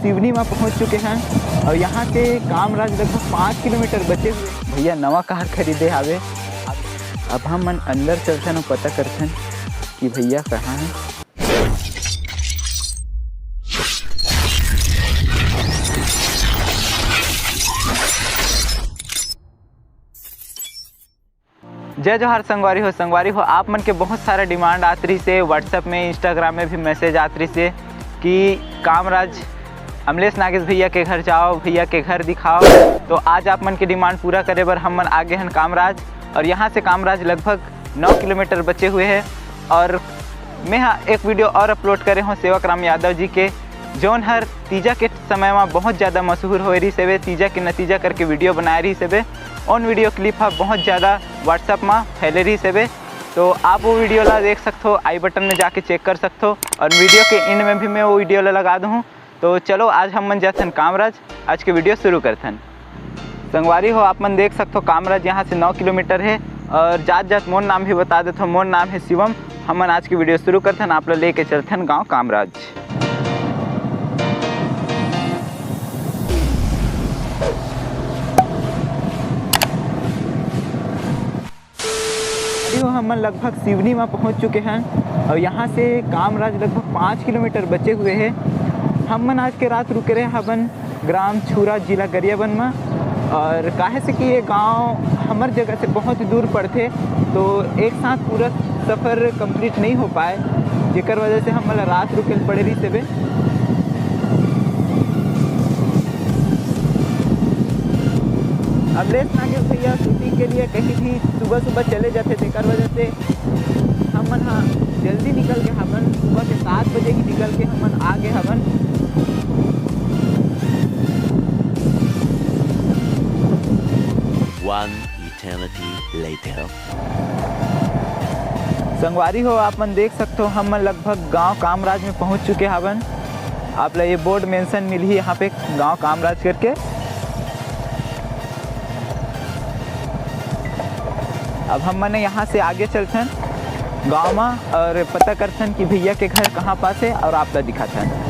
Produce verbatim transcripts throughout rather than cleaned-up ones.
सिवनी में पहुंच चुके हैं और यहाँ से कामराज लगभग पाँच किलोमीटर बचे हुए। भैया नवा कार खरीदे हावे। अब हम मन अंदर चलथन और पता करथन कि भैया कहाँ है। जय जोहार संगवारी हो। संगवारी हो, आप मन के बहुत सारा डिमांड आत रहिस हे, WhatsApp में, Instagram में भी मैसेज आत रहिस हे कि कामराज, अमलेश नागेश भैया के घर जाओ, भैया के घर दिखाओ। तो आज आप मन के डिमांड पूरा करे बर हम मन आगे हन कामराज, और यहाँ से कामराज लगभग नौ किलोमीटर बचे हुए हैं। और मैं हा एक वीडियो और अपलोड करे हूँ सेवक राम यादव जी के, जौन हर तीजा के समय में बहुत ज़्यादा मशहूर होए रहिस हवे, तीजा के नतीजा करके वीडियो बनाए रहिस हवे। उन वीडियो क्लिप हा बहुत ज़्यादा WhatsApp में फैले रहिस हवे, तो आप वो वीडियो ला देख सकथो, आई बटन में जाके चेक कर सकथो, और वीडियो के एंड में भी मैं वो वीडियो ला लगा दूँ। तो चलो, आज हम मन जाथन कामराज, आज के वीडियो शुरू करथन। संगवारी हो, आप मन देख सकथो, कामराज यहाँ से नौ किलोमीटर है, और जात जात मोर नाम भी बता देथो, मोर नाम है शिवम। हम मन आज के वीडियो शुरू करथन, आप ला लेके चलथन गांव कामराज। अभी वो हमन लगभग सिवनी में पहुंच चुके हैं और यहाँ से कामराज लगभग पाँच किलोमीटर बचे हुए हैं। हम मन आज के रात रुके रहे हवन ग्राम छुरा, जिला गरियाबंद में। और काहे से कि ये गांव हमर जगह से बहुत ही दूर पड़थे, तो एक साथ पूरा सफ़र कंप्लीट नहीं हो पाए, जेकर वजह से हमन ला रात रुके ल पड़े रहिस हवे। अमलेश नागेश भैया शूटिंग के लिए कहीं भी सुबह सुबह चले जाथे, तेकर वजह से हमन हा जल्दी निकल के हवन, सुबह के सात बजे ही निकल के हमन आ गे हवन। One eternity later. संगवारी हो, आप मन देख सकथो, हम मन लगभग गांव कामराज में पहुंच चुके हवन। आप ला ये बोर्ड मेंशन मिलही यहाँ पे, गांव कामराज करके। अब हम मन यहाँ से आगे चलथन गांव में और पता करथन कि भैया के घर कहाँ पास है और आप ला दिखाथन।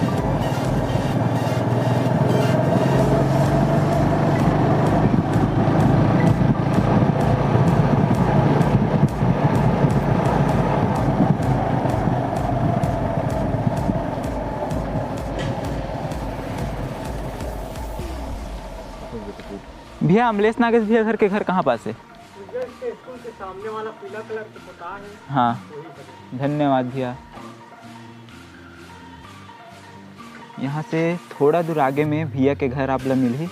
भैया, अमलेश नागेश भैया घर के घर कहाँ पास है? सूरज के स्कूल के सामने वाला पीला कलर के पोता है। हाँ, वही बगल। धन्यवाद भैया। यहाँ से थोड़ा दूर आगे में भैया के घर आप ला मिलही।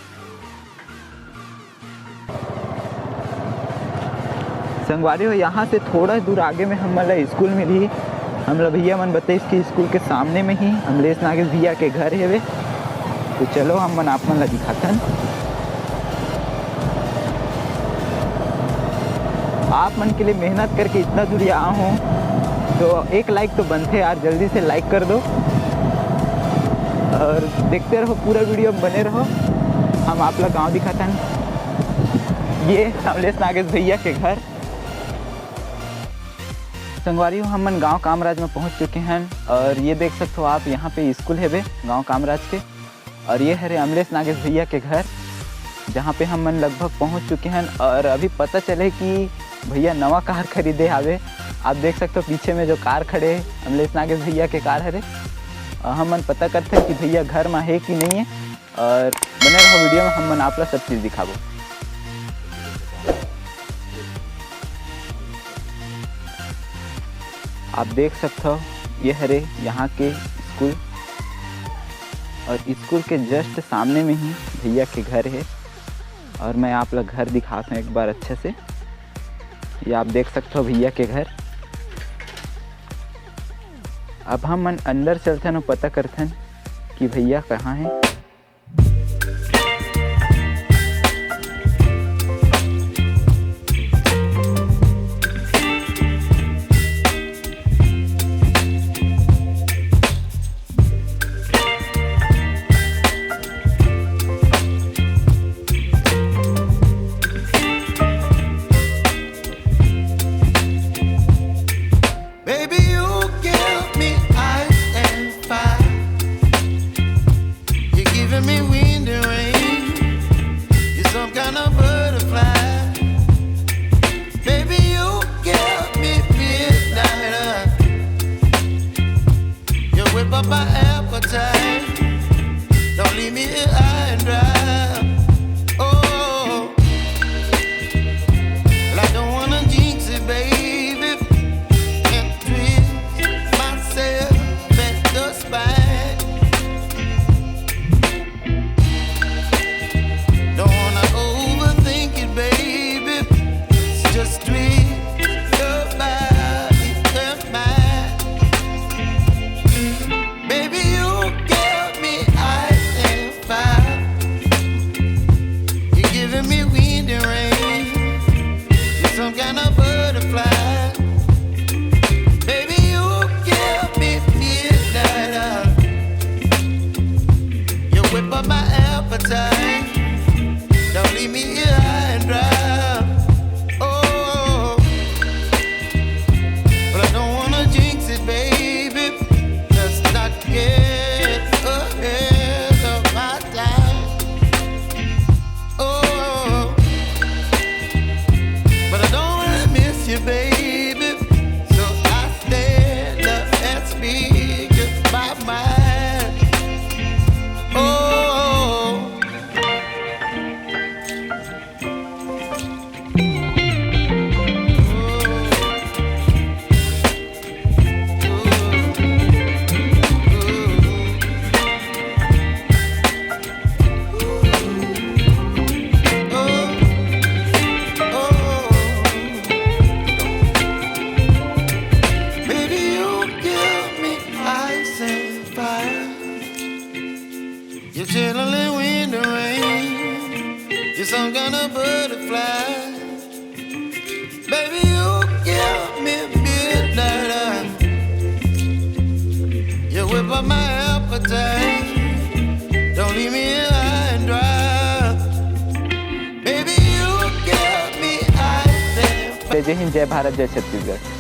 संगवारी हो, यहाँ से थोड़ा दूर आगे में हमन ला स्कूल मिलही। हमला भैया मन बताइस कि स्कूल के सामने में ही अमलेश नागेश भैया के घर हेवे। तो चलो, हम मन आप मन ला दिखाथन। आप मन के लिए मेहनत करके इतना दूर आया हूँ, तो एक लाइक तो बनथे यार, जल्दी से लाइक कर दो और देखते रहो, पूरा वीडियो में बने रहो। हम आप ला गांव दिखाथन। ये अमलेश नागेश भैया के घर। संगवारी हो, हमन गांव कामराज में पहुंच चुके हैं और ये देख सकते हो आप, यहाँ पे स्कूल हेवे गांव कामराज के। और ये हरे अमलेश नागेश भैया के घर, जहाँ पे हम मन लगभग पहुँच चुके हैं। और अभी पता चले कि भैया नवा कार खरीदे हावे। आप देख सकते हो पीछे में जो कार खड़े है, अमलेश नागेश भैया के कार हरे। और हम मन पता करते हैं कि भैया घर में है कि नहीं है। और बने रहो वीडियो में, हम मन आप ला सब चीज़ दिखाबो। आप देख सकते हो, ये हरे यहाँ के स्कूल और स्कूल के जस्ट सामने में ही भैया के घर है। और मैं आप ला घर दिखात हूँ एक बार अच्छे से। ये आप देख सकते हो भैया के घर। अब हम मन अंदर चलथन और पता करथन कि भैया कहाँ है। Baby, you give me ice and fire. You Me wind and rain, you're some kind of butterfly. Baby, you give me midnight. You whip up my appetite. Don't leave me here high and dry. Oh, well, I don't wanna jinx it, baby, and twist myself at the spine. Don't wanna overthink it, baby. Just twist your body and mine. Baby, you give me ice and fire. You're giving me wind and rain. You're some kind of butterfly. Baby, you give me midnight. You whip up my appetite. Don't leave me here high and dry. Oh, but I don't wanna jinx it, baby. Let's not get ahead of my time. Oh, but I don't wanna miss you, baby. So I stand up and speak just my mind. Oh. Baby, you give me ice and fire. You're chilling in the rain. You're some kind of butterfly. Baby, you give me midnight. You whip up my appetite. Don't leave me here high and dry. Baby, you give me ice and fire. जय हिंद, जय भारत, जय छत्तीसगढ़।